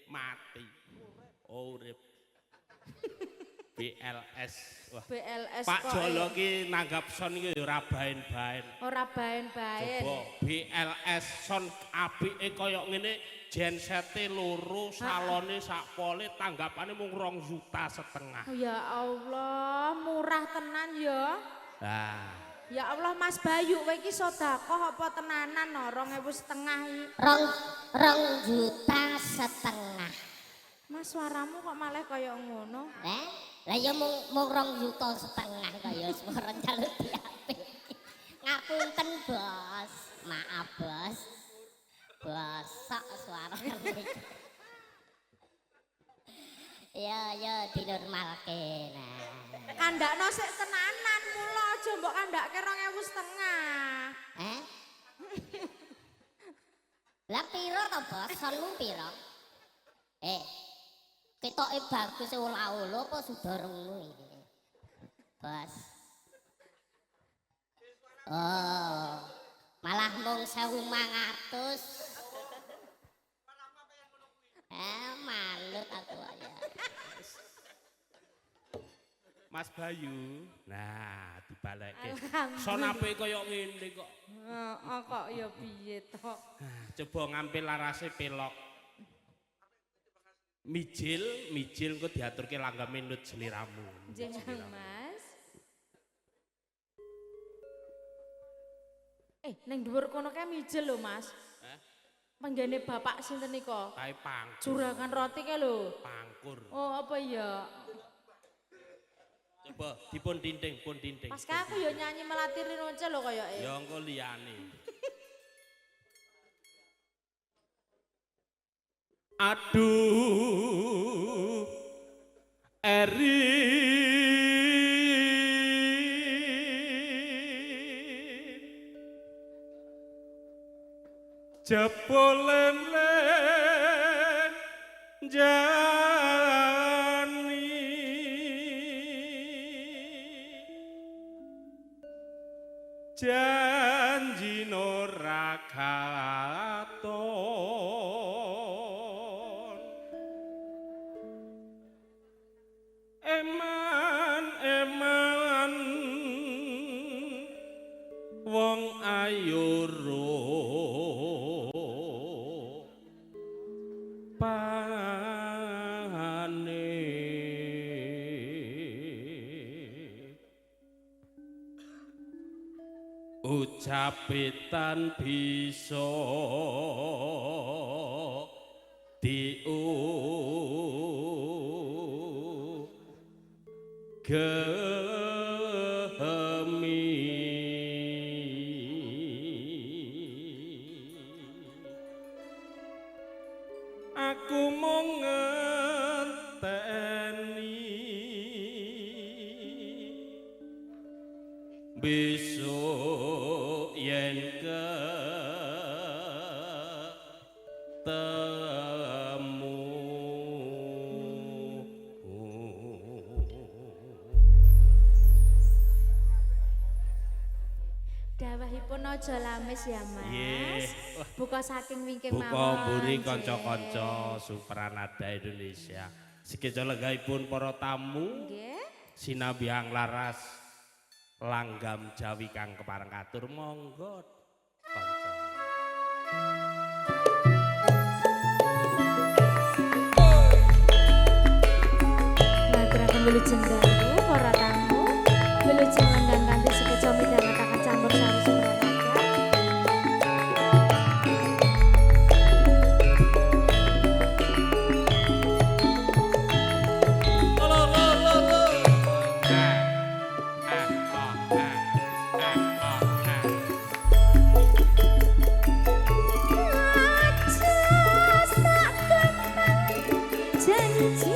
Mati. Urip. BLS. Wah. BLS Pak kok. Jolo ki nanggap son iki ya ora baen-baen. Ora baen-baen. Coba BLS son apike kaya ngene, gensete loro, salone sak pole, tanggapane mung 2,5 juta. Ya Allah, murah tenan ya. Lah. Ya Allah Mas Bayu, kowe iki sedekah apa tenanan no? 2,5 iki. 2,5 juta. Mas suaramu kok malah kaya ngono? Lah ya mung 2,5 juta kaya swara njaluk diapik. Ngapunten, Bos. Maaf, Bos. Bosok suarane. Ya ya dinormalke nah. Kandakno sik tenanan mula aja mbok kandhake 2,5. Eh? Lah piro to, Bos? Sonmu piro? Ketoke bagus ola-ola apa sudara ngono iki? Bos. Oh, malah mung 1.500. Manut aku ya. Mas Bayu. Nah, dibalekke. Son apike kaya ngene kok. Heeh, kok ya piye to? Coba ngampil larase pelok. Mijil, mijil engko diaturke langgame nut sliramu. Nggih, Mas. Ning dhuwur kono kae mijil lho, Mas. Hah? Panggene bapak sinten nika? Kae pangkur. Juragan roti kae lho. Pangkur. Oh, apa ya? Coba dipun tinting, pun tinting. Pas kae aku ya nyanyi Melati Rinonce lho koyoke. Ya engko liyane. Aduh Erin jebule jani janji ora katon eman eman wong ayu rupane ucape tan bisa diugemi aku mung ngenteni besok yen ketemu. Dawahipun aja lamis ya, Mas. Nggih. Buka saking wingking mawon. Buka mburi kanca-kanca Supranada Indonesia. Sekeca lenggahipun para tamu. Nggih. Sinambyang laras langgam Jawi kang kepareng katur monggo kanca. Ngaturaken wilujeng dalu para tamu, wilujeng lenggah kanthi sekeca midhangetaken campur sari Supranada. Janji